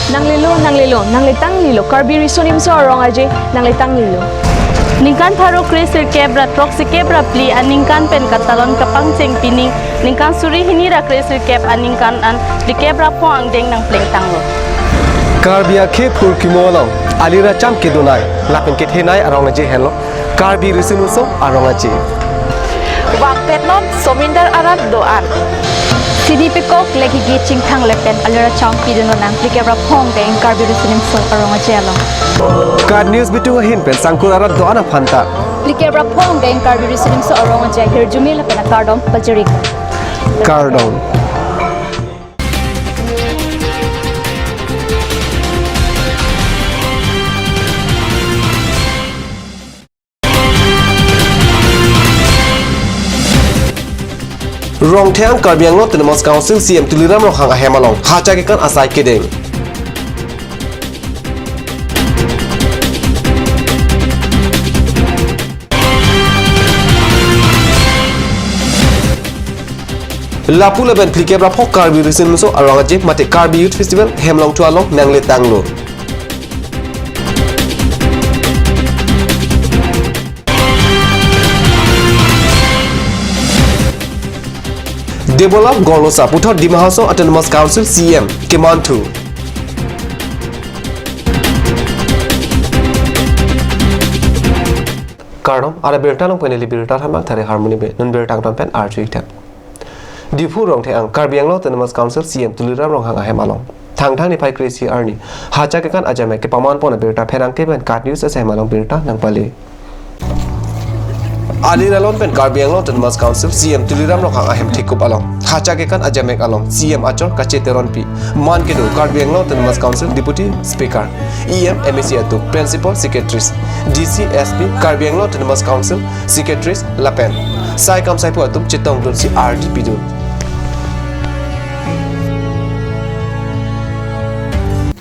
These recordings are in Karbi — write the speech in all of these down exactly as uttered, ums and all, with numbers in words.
Nanglelo, nanglelo, nangletanglelo, Karbi Riso Nimso Arong Aje, nangletanglelo. Ningkan pharo kre sirkep ra throksi kep ra phli aningkan pen katalon kapangcheng pining, ningkan suri hini ra kre sep kep aningkan an phlikep ra pho angdeng nangplengtanglo. Karbi akhei phurkimo along, ali ra cham kedonei, lapen kethenei arong aje henlo Karbi Riso Nimso Arong Aje. Vangpet non Somindar arat do-an. Sini pekok legi gi chingthang lapen ali ra cham pidun nang phlikep ra pho angdeng Karbi Riso Nimso Arong Aje along. KAT News bitung ahin pen sangkur arat do-an aphanta phlikep ra pho angdeng Karbi Riso Nimso Arong Aje ahirjume lapen akardom pajirlo. Kardom. Rongthe-ang Karbi Anglong Autonomous Council C E M Tuliram Ronghang ahem along hacha kekan asai kedeng. Lapu lapen phlikep ra pho Karbi Riso Nimso Arong Aje mate Karbi Youth Festival Hemlong Two along nangletanglo. Debolal Gorlosa puthot Dima Hasao Autonomous Council C E M kemanthu. Kardom, ada birta along pen neli birta thanbang thari harmoni be, non birta angton pen arju-ik tha. Diphu Rongthe-ang Karbi Anglong Autonomous Council C E M Tuliram Ronghang ahem along Thangthang niphai kre-isi arni hacha kekan ajamek kepaman pon abirta pherangke pen KAT News asai hem along birta nangpale. Ali ra lon pen Karbi Anglong Autonomous Council C E M Tuliram Ronghang ahem thekup along hacha kekan ajamek along C E M achor Kache Teronpi, man kedo Karbi Anglong Autonomous Council Deputy Speaker, E M, M A C atum, Principal Secretaries, D C, S P, Karbi Anglong Autonomous Council Secretaries lapen sai kam saipo atum chetongdunsi ardi pidun.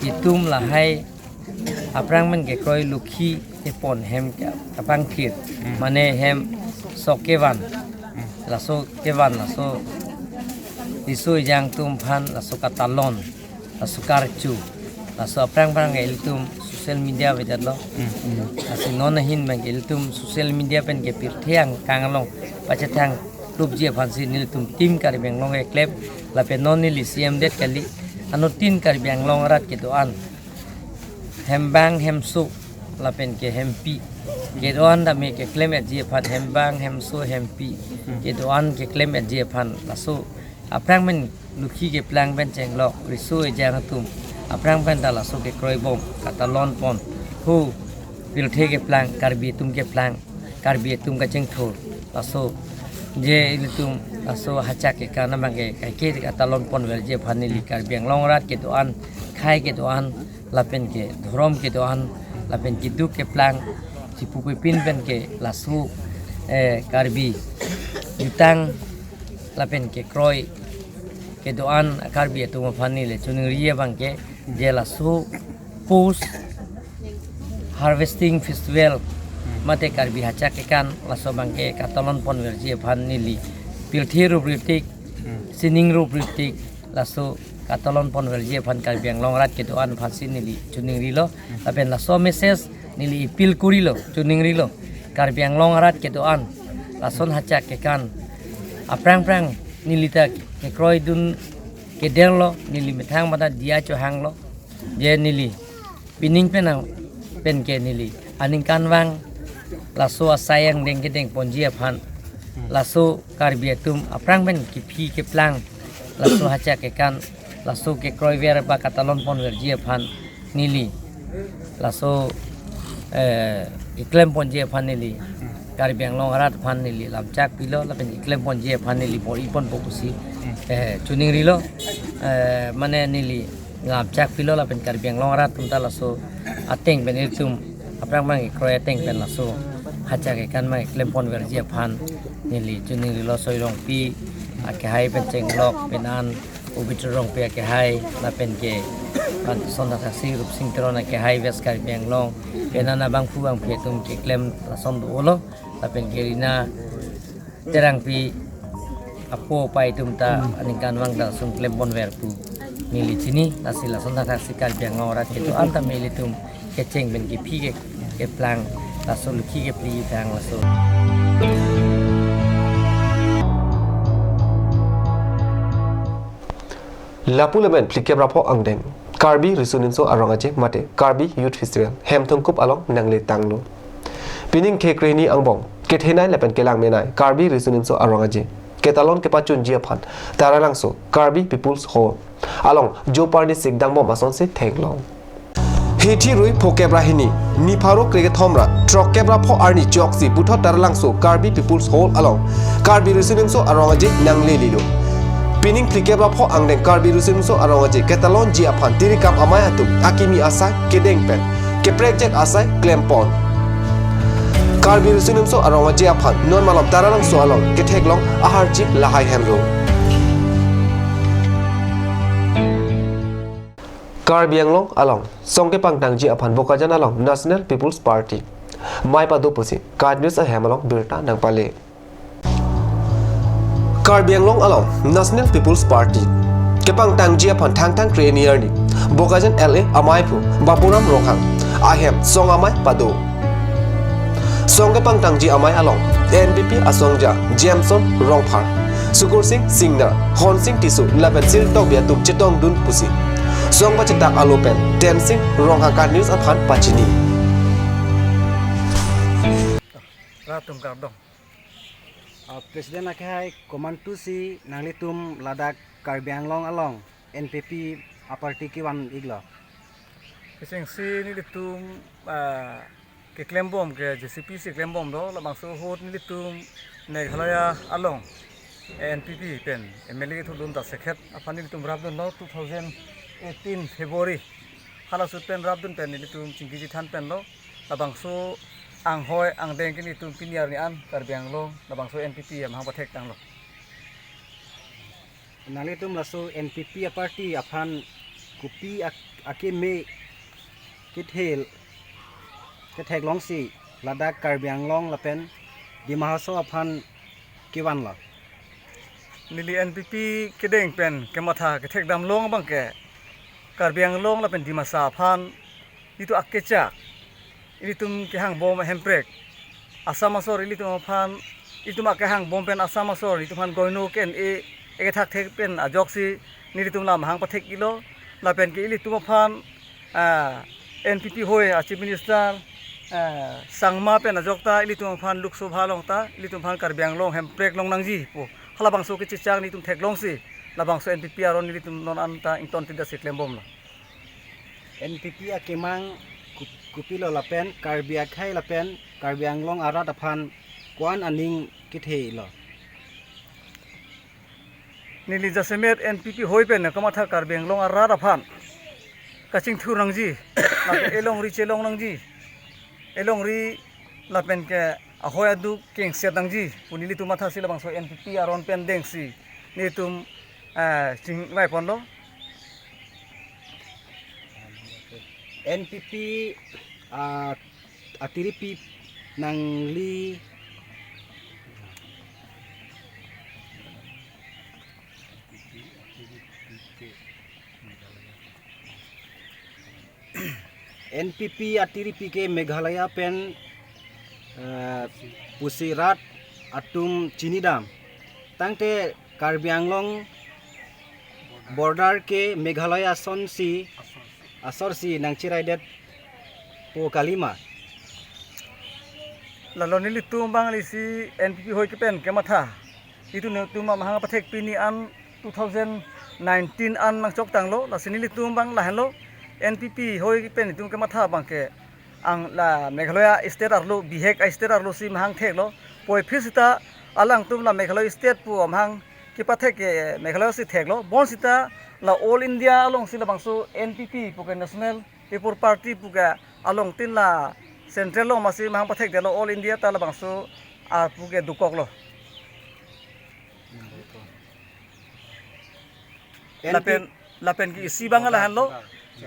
Itum lahai aphrang pen kekroi lukhi kepon hem ke kapangthir, hmm, mane hem sok kevan, hmm, laso kevan, laso riso ejang atum aphan laso katalon, laso karju, laso aphrang aphrang ke ilitum social media vejatlo. Hmm, hmm. Lasi non ahin abang ke ilitum social media pen ke pirthe angkang along pachethang rupji aphansi nelitum Team Karbi Anglong keklem, lapen non neli C E M det kali, anuttin Karbi Anglong arat kedo-an, hembang hemso lapen ke hempi kedo-an tame keklem-etji aphan, hembang hemso hempi kedo-an keklem-etji aphan, laso aphrang pen lukhi keplang pen chenglok riso ejang atum aphrang pen ta laso kekroi bom, katalon pon, hu, pirthe keplang, Karbi atum keplang, Karbi atum kachingthur, laso je ilitum laso hacha kekan abang ke kaike katalon ponverji aphan neli Karbi Anglong arat kedo-an, khei kedo-an, lapen ke dhorom kedo-an, lapen keduk keplang, chipu pepin pen ke laso, eh, Karbi jutang lapen kekroi kedo-an Karbi atum aphan neli choningri abang ke je laso post harvesting festival mate Karbi hacha kekan laso abang ke katalon ponverji aphan neli pirthe rup ritik, sining rup ritik, laso katalon ponverji aphan Karbi Anglong arat kedo-an aphansi neli choningrilo, lapen laso message neli appeal korilo, choningrilo, Karbi Anglong arat kedo-an lason hacha kekan aphrang aphrang neli ta kekroidun kederlo, neli methang mata diya chohanglo, je neli pining pen ang pen ke neli aningkanvang laso asai angdeng kedeng ponji aphan, laso Karbi atum aphrang pen kephi keplang, laso hacha kekan, laso kekroiver ba katalon ponverji aphan neli, laso, eh, keklem ponji aphan neli, Karbi Anglong arat aphan neli lamchak pilo, lapen keklem ponji aphan neli bor-i ponpo pusi, eh, choningrilo, eh, mane neli lamchak pilo, lapen Karbi Anglong arat atum ta laso ateng pen ilitum aphrang abang kekroi ateng pen laso hacha kekan abang keklem ponverji aphan neli choningrilo. Soi Rongpi akehai pen chenglok, penan Ubitro Rongpi akehai, lapen ke Pantuson Thaksi, Rupsing Teron akehai West Karbi Anglong, penan abangphu abangphi atum keklem lason dolo, lapen ke Rina Terangpi apo apai atum ta aningkanvang ta sung klem ponver pu Neli chini, lasi lason thakthaksi Karbi Anglong arat kedo-an ta nelitum kecheng pen kephi ke, keplang, laso lukhi kepli tang laso. Lapu lapen phlikep ra pho angdeng Karbi Riso Nimso Arong Aje mate Karbi Youth Festival Hemthungkup along nangle tanglo. Pining khekre hini angbong kethenei lapen kelang menei Karbi Riso Nimso Arong Aje ketalon kepachunji aphan Taralangso Karbi People's Hall along joparni sikdang bom asonsi theklong. Hithi rui phokep ra hini, ni pharo krekethom ra throkkep ra pho arni choksi puthot Taralangso Karbi People's Hall along Karbi Riso Nimso Arong Aje nanglelilo. Pining phlikep ra pho angdeng Karbi Riso Nimso Arong Aje ketalonji aphan tirikam amei atum akimi asai kedeng pen keprekjak asai klempon. Karbi Riso Nimso Arong Aje aphan non malom Taralangso along ketheklong aharchi lahai henlo. Karbi Anglong along song kepangtangji aphan Bokajan along National People's Party mei pado pusi KAT News ahem along birta nangpale. Karbi Anglong along National People's Party kepangtangji aphan Thangthang kre-hini arni Bokajan L A amaiphu Baburam Ronghang ahem song amei pado. Song kepangtangji amei along N P P asongja Jameson Rongphar, Sukursing Singnar, Honsing Tisso lapen Sirtokbi atum chetongdun pusi song pachetak alo pen Tensing Ronghang KAT News aphan pachini. Rat atum kardom. Ah, President akehai komantusi nanglitum ladak Karbi Anglong along N P P aparty kevan iklo? Kechengsi nelitum, ah, keklembom ke J C P si klembom do, labangso ahut nelitum Meghalaya along N P P pen M L A kethudun ta sekhet aphan nelitum rapdunlo two thousand eighteen February. Halaso ahut pen rapdun pen nelitum chingkiji than penlo. Labangso anghoi angdeng ke nelitum pini arni an Karbi Anglong labangso N P P amahang pathek tanglo. Nanglitum laso N P P aparty aphan kopi ak-, akeme kethel ketheklongsi ladak Karbi Anglong lapen Dima Hasao aphan kevanlo? Neli N P P kedeng pen kematha kethekdamlong abangke Karbi Anglong lapen Dimasa aphan itum akechak, ilitum kehangbom hemprek, Assam asor ilitum aphan, ilitum akehangbom pen Assam asor ilitum aphan goino ke-en-e, ekethak thek pen ajoksi nelitum la amahang pathek iklo, lapen ke ilitum aphan, ah, N P P hoi a Chief Minister, ah, Sangma pen ajok ta ilitum aphan Lok Sabha along ta ilitum aphan Karbi Anglong hemprek longnangji pu halabangso kechechak nelitum theklongsi labangso N P P aron nelitum non an ta ington tida si klembomlo. N P P akemang kup-, kopilo lapen Karbi akhei lapen Karbi Anglong arat aphan ko-an aning kethe lo? Neli jasemet N P P hoi pen kamatha Karbi Anglong arat aphan kachingthur nangji, lapen elongri chelong nangji, elongri lapen ke ahoi aduk kengset nangji pu nelitum mathasi labangso N P P aron pen dengsi nelitum, eh, chingvai ponlo. N P P, ah, atiripi nangli N P P atiripi ke Meghalaya pen, eh, pusi rat atum chinidam. Tangte Karbi Anglong border ke Meghalaya asonsi, asorsi nangchiraidet pu kalima? Lalo nelitum abang lasi N P P hoi ke pen kematha. Itum nelitum amahang pathek pini an two thousand nineteen an nangchok tanglo, lasi nelitum abang lahenlo, N P P hoi pen itum kematha abangke ang la Meghalaya state arlo, bihek a state arlo si mahang theklo. Puvoiphit seta alangtum la Meghalaya state pu amahang kepathek ke Meghalaya si theklo. Bonseta la All India alongsi labangso N P P pu ke National People Party pu ke alongtin la central along masi mahang pathekdetlo, All India ta labangso arpu ke dokoklo. N P Lapen, lapen ke isi abang lahenlo.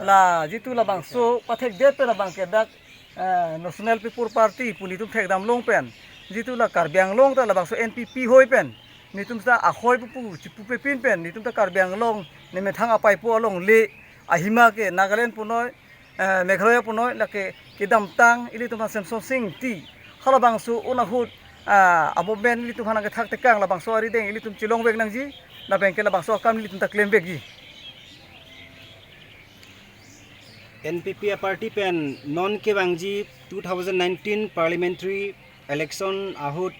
La jitu labangso pathekdet pen abangke dak, eh, National People Party pu nelitum thekdamlong pen, jitu la Karbi Anglong ta labangso N P P hoi pen Netum ta ahoi pupu, chipupe pin pen, netum ta Karbi Anglong, nemethang apaipo alongle, ahima ke Nagaland punoi, eh, Meghalaya punoi, lake kedamtang, ilitum aphan Semsonsing Ingti. Halabangso un ahut, ah, abo pen ilitum aphan nangkethak tekang, labangso arideng, ilitum chelongvek nangji, lapen ke labangso akam ilitum ta klemvekji. N P P a party pen non kevangji two thousand nineteen parliamentary election ahut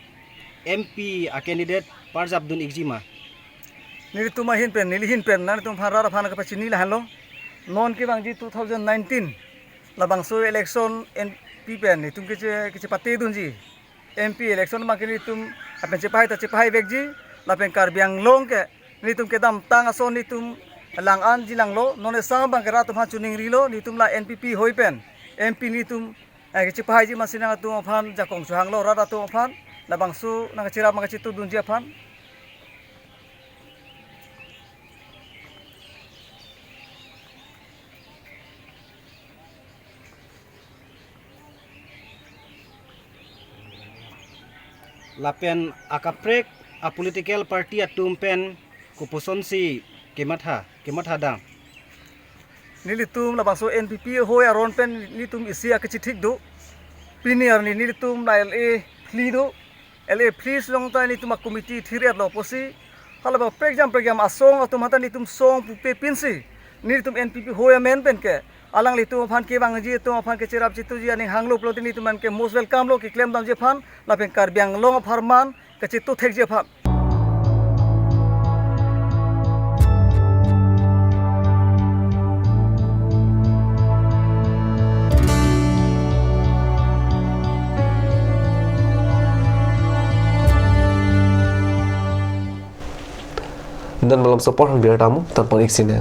M P a candidate parjapdun ikji ma? Nelitum ahin pen, neli ahin pen, nangtum aphan rat aphan kapachini lahenlo. Non kevangji two thousand nineteen labangso election N P P pen netum keche, kechepatedunji M P election abang ke netum apen chepahai ta chepahaivekji, lapen Karbi Anglong ke netum kedamtang ason netum lang-anji langlo, non esam abang ke rat atum aphan choningrilo, netum la N P P hoi pen M P netum, eh, kechepahaiji amatsi nangtum aphan jakong chohanglo, rat atum aphan, labangso nangkacherap nangkachetudunji aphan. Lapen akaprek a political party atum pen koposonsi kematha, kemathadam? Nelitum labangso N P P hoi aron pen nelitum isi akechithik do. Pini arni nelitum la L A phli do. L A phli along ta nelitum a committee thir-etlo pusi. Halabang prekjam prekjam asong atum aphan ta nelitum song pupe pinsi nelitum N P P hoi amen pen ke alanglitum aphan kevangji atum aphan kecherap chetuji aning hanglo pulote nelitum aphan ke most welcome lo keklemdamji aphan, lapen Karbi Anglong apharman kachethu thekji aphan. Dan malam sopor han biar tamu tanpa iksinen.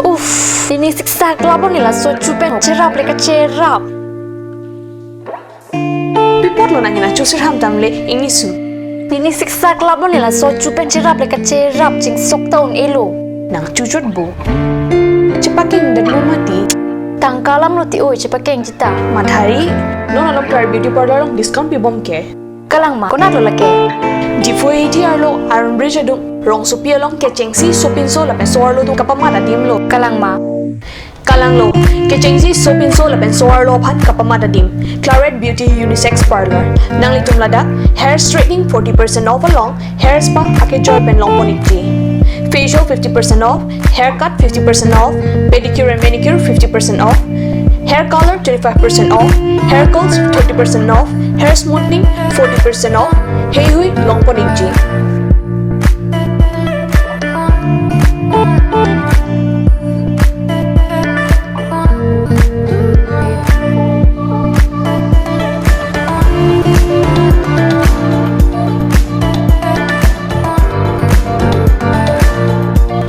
Uff, pini siksak labon nila so chupen cherap le kacherap. Pi apotlo nang hena chusir ham damle ingni su. Pini siksak labon nila so chupen cherap le kacherap chingsok ta un-elo. Nang chuchot bo. Chepakeng det mo mati. Tangka alam lo ti oi chepakeng chita. Madhari, non along Claret Beauty Parlour along discount pibom ke. Kalang ma, konat lo lake? Diphu A T arlo Iron Bridge adung, rongsopi along kechengsi sopinso lapen so-arlo atum kapamat adim lo. Kalang ma? Kalang lo, kechengsi sopinso lapen so-arlo aphan kapamat adim. Claret Beauty Unisex Parlour. Nanglitum ladak hair straightening forty percent off along hair spa akejoi pen longpon ikji. Facial fifty percent off, haircut fifty percent off, pedicure and manicure fifty percent off, hair color twenty-five percent off, hair curls thirty percent off, hair smoothing forty percent off, heihui longpon ikji.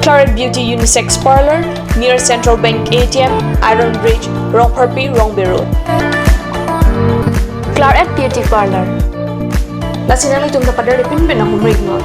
Claret Beauty Unisex Parlour, near Central Bank A T M, Iron Bridge, Rongpharpi, Rongbe Road. Claret Beauty Parlour. Lasi nanglitum ta pader de pin pen ahumrik non.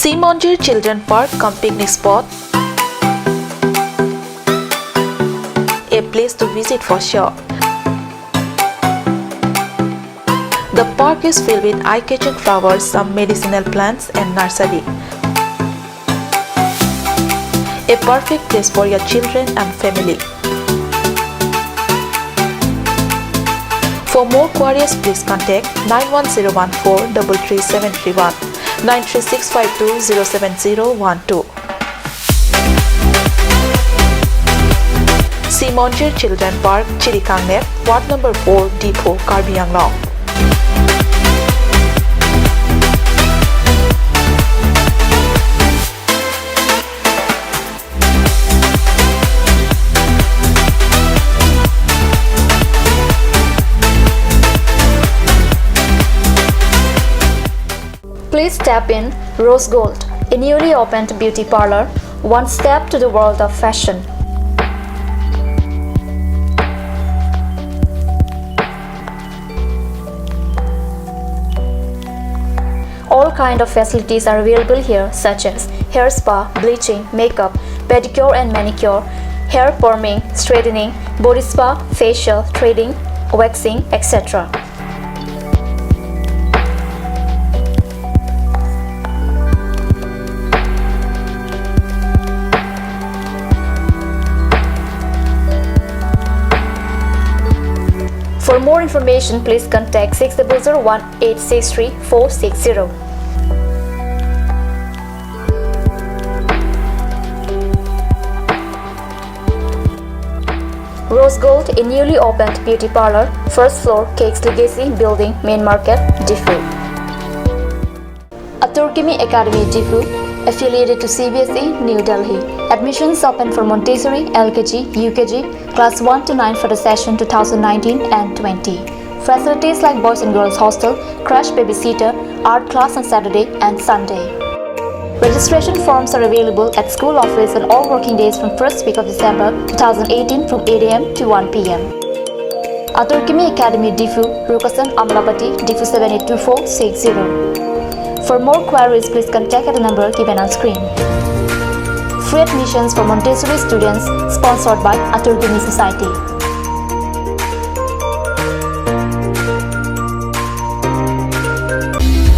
Sea Monjir Children Park cum picnic spot, a place to visit for sure. The park is filled with eye-catching flowers, some medicinal plants and nursery. A perfect place for your children and family. For more queries, please contact nine one zero one four double three seven three one, nine three six five two zero seven zero one two. Sea Monjir Children Park, Chirikangnep, Ward number four, Diphu, Karbi Anglong. Please step in Rose Gold, a newly opened beauty parlor, one step to the world of fashion. All kind of facilities are available here, such as hair spa, bleaching, makeup, pedicure and manicure, hair perming, straightening, body spa, facial, threading, waxing, et cetera. For more information, please contact six double zero one eight six three four six zero. Rose Gold, a newly opened beauty parlor, first floor, Cakes Legacy Building, Main Market, Diphu. Atur Kimi Academy, Diphu, affiliated to C B S E, New Delhi. Admissions open for Montessori, L K G, U K G, class one to nine for the session two thousand nineteen and twenty. Facilities like boys and girls hostel, crash babysitter, art class on Saturday and Sunday. Registration forms are available at school office on all working days from first week of December two thousand eighteen from eight A M to one P M. Atur Kimi Academy, Diphu, Rukasan Amlapati, Diphu seven eight two four six zero. For more queries, please contact at the number given on screen. Free admissions for Montessori students, sponsored by Atur Kimi Society.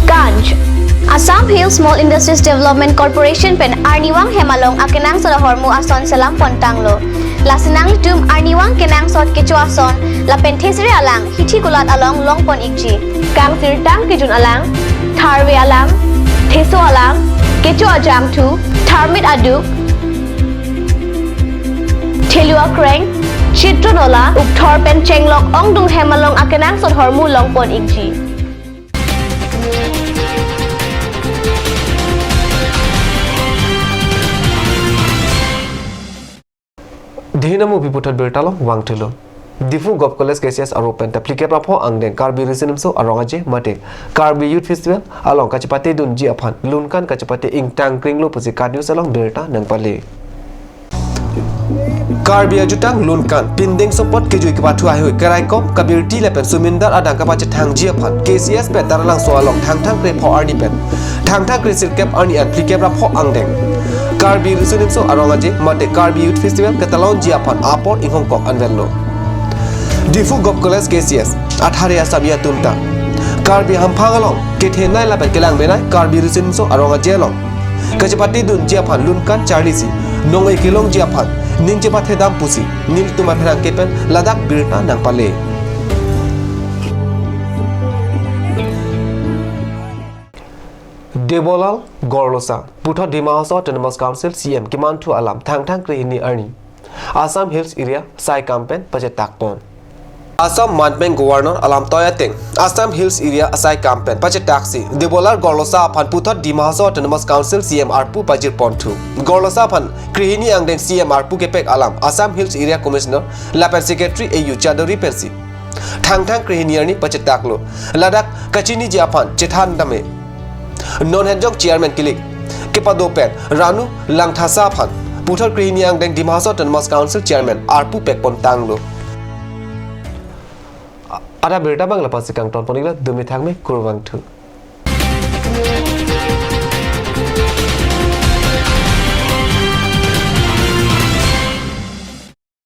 Ganj. Assam Hill Small Industries Development Corporation pen arnivang hem along akenangsot ahormu ason selam pontanglo. Lasi nanglitum arnivang kenangsot kecho ason lapen thesere alang hithi kulat along longpon ikji. Kangsirtang kejun alang, tharve alang, theso alang, kecho ajangthu, tharmit aduk, thelu akreng, chitron ola, ukthor pen chenglok ongdung hem along akenangsot ahormu longpon ikji. Dihinamu piputhot birta along vangthulo. Diphu Govt College K C S aru pen ta phlikep ra pho angdeng Karbi Riso Nimso Arong Aje mate Karbi Youth Festival along kachepatedunji aphan lunkan kachepate ingtang kringlo pusi KAT News along birta nangpale. Karbi ajutang lunkan pindeng sopot kejui kepathu ahui keraikom kabirti lapen sumindar adang kapachethangji aphan K C S pen Taralangso along Thangthang kre pho arni pen Thangthang kre sirkep arni an phlikep ra pho angdeng Karbi Riso Nimso Arong Aje mate Karbi Youth Festival ketalonji aphan apor inghongkok anvetlo. Diphu Govt College K C S athare asabia atum ta Karbi hamphang along kethenei lapen kelang benai Karbi Riso Nimso Arong Aje along kachepatedunji aphan lunkan charlisi nong-e kelongji aphan ning chepathedam pusi nelitum apherangke pen ladak birta nangpale. Debolal Gorlosa, puthot Dima Hasao Autonomous Council C E M kemanthu alam Thangthang krehini arni Assam Hills Area Saikam pen pachetakpon. Assam manpeng Governor alam toi ateng Assam Hills Area Saikam pen pachetaksi Debolal Gorlosa aphan puthot Dima Hasao Autonomous Council C E M arpu pajirponthu. Gorlosa aphan krehini angdeng C E M arpu kepek alam Assam Hills Area Commissioner lapen Secretary A U Chowdhury pensi Thangthang krehini arni pachetaklo. Ladak kachiniji aphan chethan dame non henjong chairman kilik kepado pen Ranu Langthasa aphan puthot krehini angdeng Dima Hasao Autonomous Council chairman arpu pekpontanglo. Ada birta bang lapasi kangtonpon iklo, dumi thakme, kurvangthu.